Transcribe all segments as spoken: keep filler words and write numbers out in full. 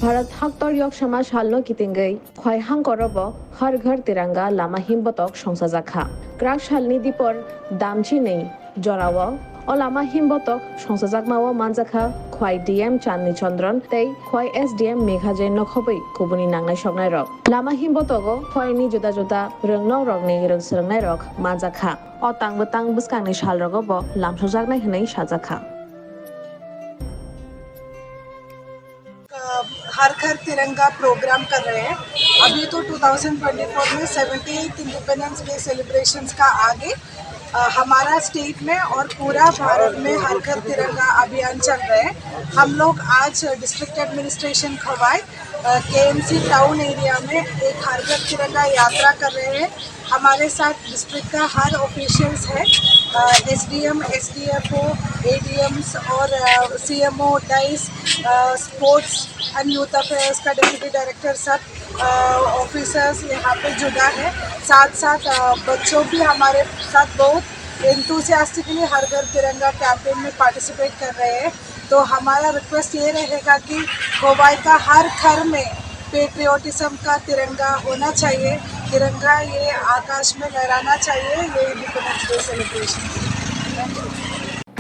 Bharat haktor yoksama salno kitingwi khwai hangkorobo Har Ghar Tiranga lama himbotok songchajakha. Kwrak salni dipor damchinwi jorao o lama himbotok songchajakmao manjakha khwai D M Chandni Chandran tei khwai S D M Megha Jain nokhobwi kubuni nangnai soknairok. Lama himbotogo khwaini juda juda rwngnokrokni rwngswrwngnairok manjakha. O tangbo tang bwskangni salrogo bo lamsojaknai hwnwi sajakha. अ, हर घर तिरंगा प्रोग्राम कर रहे हैं। अभी तो twenty twenty four में seventy eight independence day celebrations का आगे, अ, हमारा स्टेट में और पूरा भारत में हर घर तिरंगा अभियान चल रहे हैं। हम लोग आज डिस्ट्रिक्ट एडमिनिस्ट्रेशन खवाई, अ, केएमसी टाउन एरिया में एक हर घर तिरंगा यात्रा कर रहे हैं। हमारे साथ डिस्ट्रिक्ट का हर ऑफिशियल्स है, एसडीएम, एसडीएफओ, एडीएम्स और CMO, dice, sports and youth affairs का डेप्यूटी डायरेक्टर, सब ऑफिसर्स यहाँ पे जुड़ा है। साथ साथ अ, बच्चों भी हमारे साथ बहुत एंथुसियास्टिकली हर घर तिरंगा कैंपेन में पार्टिसिपेट कर रहे हैं। तो हमारा रिक्वेस्ट ये रहेगा कि खोवाई का हर घर में पेट्रियोटिज्म का तिरंगा होना चाहिए। तिरंगा ये आकाश में लहराना चाहिए, ये independence day celebration.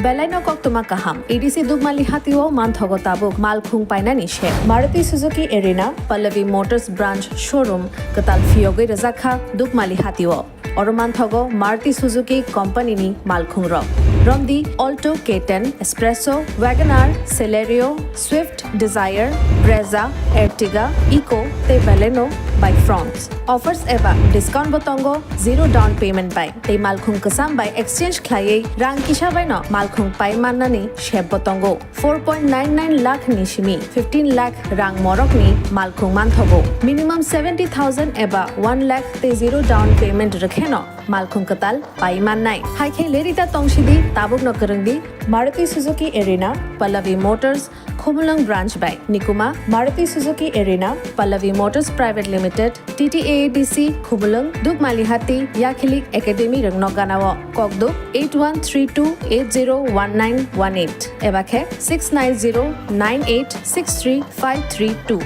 Belaino koktwma kaham. A D C Dukmali hatio manthogo tabuk malkhung painani se. Maruti Suzuki Arena, Pallavi Motors Branch Showroom kwtal phiyogwi rwjakha Dukmali hatio. Oro manthogo Maruti Suzuki Company ni malkhung rok. Romdi Alto K ten, Espresso, Wagon R, Celerio, Swift, Desire, Brezza, Ertiga, Eco tei Baleno by Fronx. Offers eba discount bo tongo zero down payment bai tei malkhung kwcham bai exchange khlaiwi rang kisa bai no malkhung pai mannani sep bo tongo. Four point nine nine lakh ni simi fifteen lakh rang morok ni malkhung manthogo. Minimum seventy thousand eba one lakh tei zero down payment rwkheno malkhung kwtal pai mannai. Hai khe lerita tongsidi tabukno kwrwngdi Maruti Suzuki Arena, Pallavi Motors, Khumulwng Branch bai. Nikuma, Maruti Suzuki Arena, Pallavi Motors Private Limited, T T A A D C, Khumulwng, Dukmalihati, Yakhilik Academy rwngno ganao. Kokduk eight one three two eight zero one nine one eight eba khe six nine zero nine eight six three five three two.